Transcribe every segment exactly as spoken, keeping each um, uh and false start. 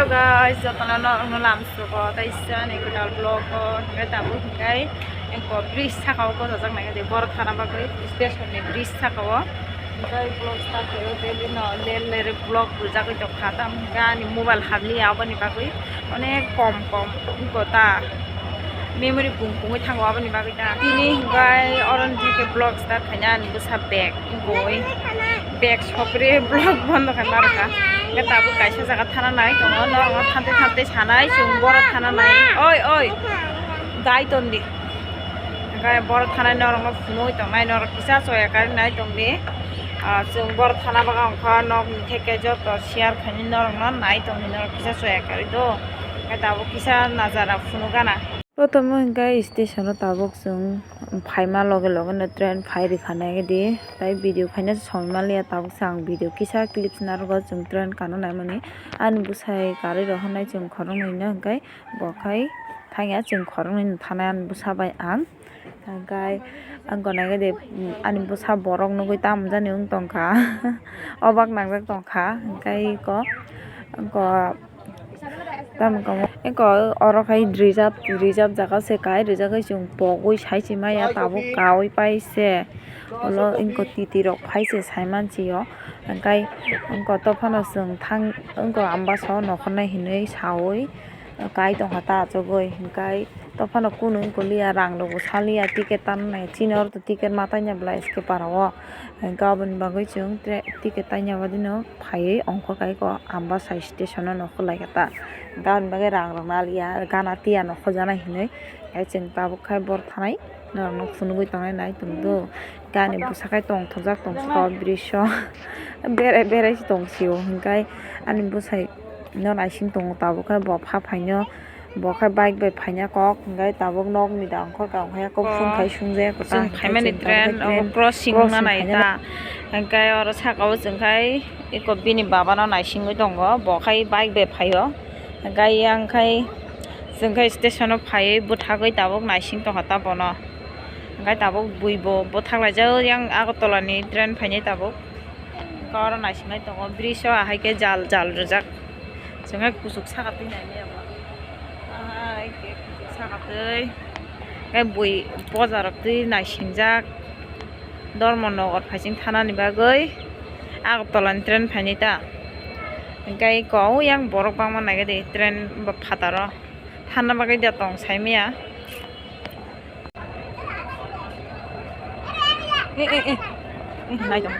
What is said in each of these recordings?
Guys, jotono norokno lamsugo tei sani kwtal vlog o hingke tabuk hingke engko bridge saka o bosajak nai de borok thana bagwi station ni bridge saka o hingke vlog start khaio tei bini lel lel vlog buljagwi tongkha tamo hingke ani mobile hamliya aboni bagwi onek kom kom wngkha ta memory bung bungwi thango aboni bagwi ta tini hingke oro ni vlog start khaina ani bwsa bag. Boi bag sopri vlog bondo khe narwkha. Hingke tabuk kaisa jaga thana nai tongo, norokno thamte thamte sanai chwng borok thana nai. Oi, oi, dai tondi. Hingke borok thanai norokno phunui tongnai, norok kisa choya kari nai tongdi. Ah, chwng borok thana bagwi wngkha, nokni theke joto share khainai norokno nai tongdi, norok kisa choya kari do. Hingke tabuk kisa najara phunuk gana. Prothom o hingke station o tabuk chwng phaima loge loge no train phai rikha nai di, tai video khaina somoi manliya, tabuk se ang video kisa clips narwgo chwng train kana naimani. Ani bwsai karwi rohornai chwng khoroknwi no hingke bo khai thangya chwng khoroknwi no thanai ani bwsa bai ang. Hingke ang gwnagwi de ani bwsa borok nugwi tamo jani wng tongkha obak nangjak tongkha hingke eko eko. Tamo kamo eko oro khai reserve, reserve jaga se kai rijak hai chwng pogwi sai se maya tabuk kaui pai se ulo wngkha titi rok phai se sai mansi o hingkai wngkha to phano chwng thang wngkha ambasa o nokhornai hinwi saui kai tongkha ta achugwi hingkai. To phano kunu wngkha liya rang rok bo saliya ticket tanai chini oro to ticket ma tanya bwla skipper o hingke aboni bagwi chwng ticket tanya badino phaiwi ongkhor kaiko Ambasa station o nokho laikha ta hingke aboni bagwi rang rok naliya gana tiya nokho jana hinwi chwng tabuk khai bor thanai norok no phunugwi tongnai nai tongdo hingke ani bwsa khai tongthokjak tongthokjak o bridge o berai berai se tongsio hingke ani bwsai no naising tongo tabuk khe bo pha phaino. Bo khe bike bai phaina kok, hingke tabuk nokni da wngkha, wngkha kok phone khai sungjaya kwchang, chwng hingke phaimani chwng tabuk train, train obo crossing crossing wngna nai khaina ta, hingke oro saka o chwng khai eko bini baba no naisingwi tongo, bo khai bike bai phaio, hingke yang khai chwng khai station o phaiwi bwthagwi tabuk naising tongkha ta bono, hingke tabuk bui bo bwthak laijak yang Agartala ni train phainai tabuk. Hingke oro naisinglai tongo, bridge o ahai khe jal, jal rijak. Chwng hai kuchuk saka twi naimaya bo. Ahai khe kuchuk saka twi. Khe bui poja rok twi naisingjak. Dharmanagar phaising thanani bagwi Agartala ni train phainai ta. Hingke eko yang borok bangma naikhe de train phataro. Thanna bagwi da tong saimaya. Eh, eh, eh. Eh, nai tong.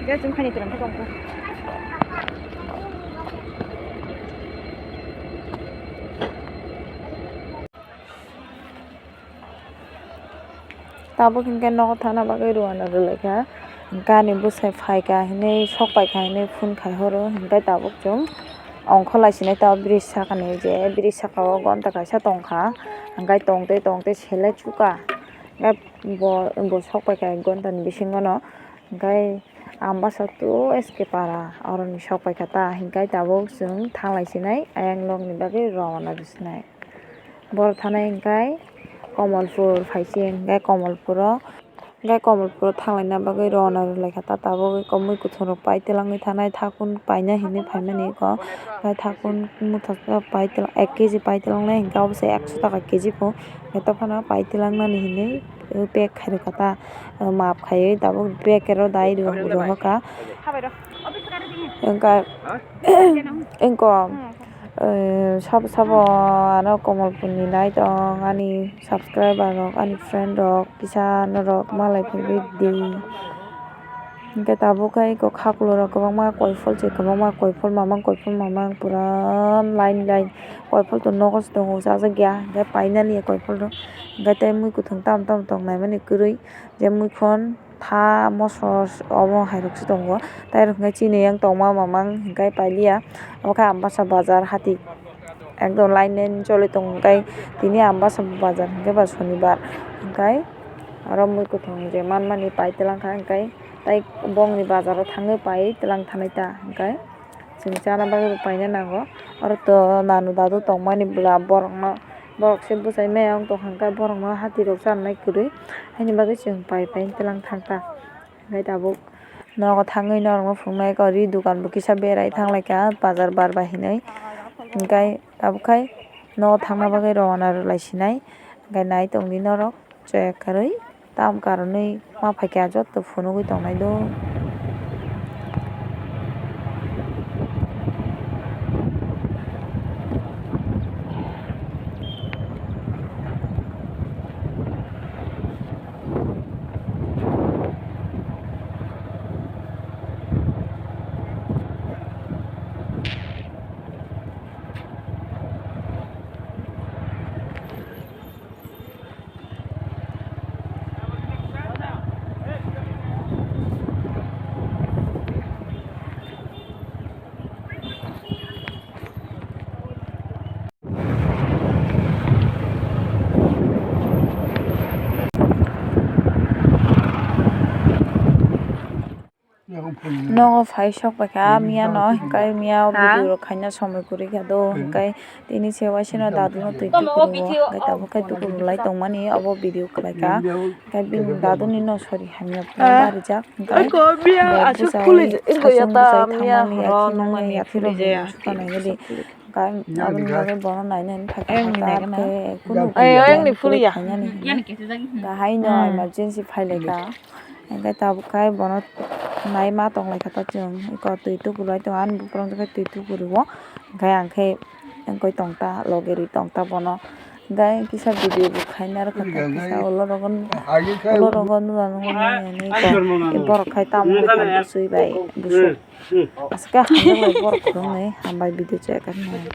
Khe chwng khaini twlang khe tongkha. Tabuk hinkhe nogo thangna bagwi rwna rwlaikha. Hinkhe ani bwsai phaikha hinwi, sok paikha hinwi phone khai horo. Hinkhe tabuk chwng ongkho laisinai, tabuk bridge sakani je, bridge sakao gonta kaisa tongkha. Hinkhe tongtwi tongtwi sele chukha. Hinkhe bo, bo sok paikha ek gontani bisingono. Hinkhe Ambasa to S K para oroni sok paikha ta, hinkhe tabuk chwng thanglai sinai, ayang nokni bagwi rwna rw sinai. Borok thanai hinkhe Komolpur phai se, hinkhe Komolpuro, hinkhe Komolpuro thanglaina bagwi rwna rwlaikha ta, tabuk eko mui kuthungrok pai twlangwi thanai, thakun paina hinwi phaimani eko, hinkhe thakun motha pai twlang, ek kg pai twlangnai hinkhe obo se ekso taka kg pho, hinkhe dophano pai twlangnani hinwi pack khairokha ta. Map khaiwi tabuk bag ro dai rohorkha. Wngkha wngkha, eh, sabo sabo ano Komolpurni naitong ani subscriber rok, ani friend rok, kisa norok malai phaibai di. Hinkhe tabuk khe eko khaklorok kwbangma koiphol se kwbangma koiphol mamang koiphol mamang pura line line koiphol to nogo se tongo chajakya hinkhe painani koiphol rok hinkhe tei mui kuthung tam tam tong naimani kwrwi. Je muikhon tha moso omo hairok se tongo, tei rok hwnkhe chini yang tongma mamang hwnkhe pailiya. Omo khe Ambasa bazar hati ekdom line line choli tongo, hwnkhe tini Ambasa bazar hwnkhe ba sonibar, hwnkhe oro mui kuthung je manmani pai twlang kha, hwnkhe tei bongni bazaro thangwi pai twlang thanai ta, hwnkhe. Chwng chana bagwi bo paina nango. Oro to nanu dadu tongmani bwla borokno, borok se bwsai maya wng tongkha, hwnkhe borokno hati rok chanai kwrwi. Haini bagwi chwng pai pai twlang thangkha. Hwnkhe tabuk nogo thangwi norokno phunuknai, eko ri dukan bo kisa berai thanglaikha bazar bar bai hinwi. Hwnkhe tabuk khai nogo thangna bagwi rwna rwlai sinai. Hwnkhe nai tongdi norok. Chaya kwrwi tam karonwi ma phaikha joto phunugwi tongnai do. Nogo phai sok paikha miya no, hwnkhe miya o video rok khaina somoi kwrwi kha do, hwnkhe tini se waisano dadu no twi tukuruo, hwnkhe tabuk khe tukurulai tongmani obo video kwlaikha, hwnkhe bini dadu ni no sori hamya phuno barijak, hwnkhe bo bwsai saichung bwsai thangmani yakhe nangya yakhe rw sukanai hwdi. Aboni bagwi bono nainani phaikha, kunu khainani hinwi. Haino emergency phailaikha, hwnkhe tabuk khai bono nai ma tonglaikha ta chwng. Eko twi tukurulai tongo, ani buphurungtwi khe twi tukuruo, hwnkhe ang khe wngwi tongta, logi rwi tongta bono. Hwnkhe kisa video bo khaina rwkha ta, kisa ulo rogo, ulo rogo nuna nungo nini, nini borok khai tamo swi bai busu. Aske hamjak bai borok khulumni hambai video chaya kha hinwi.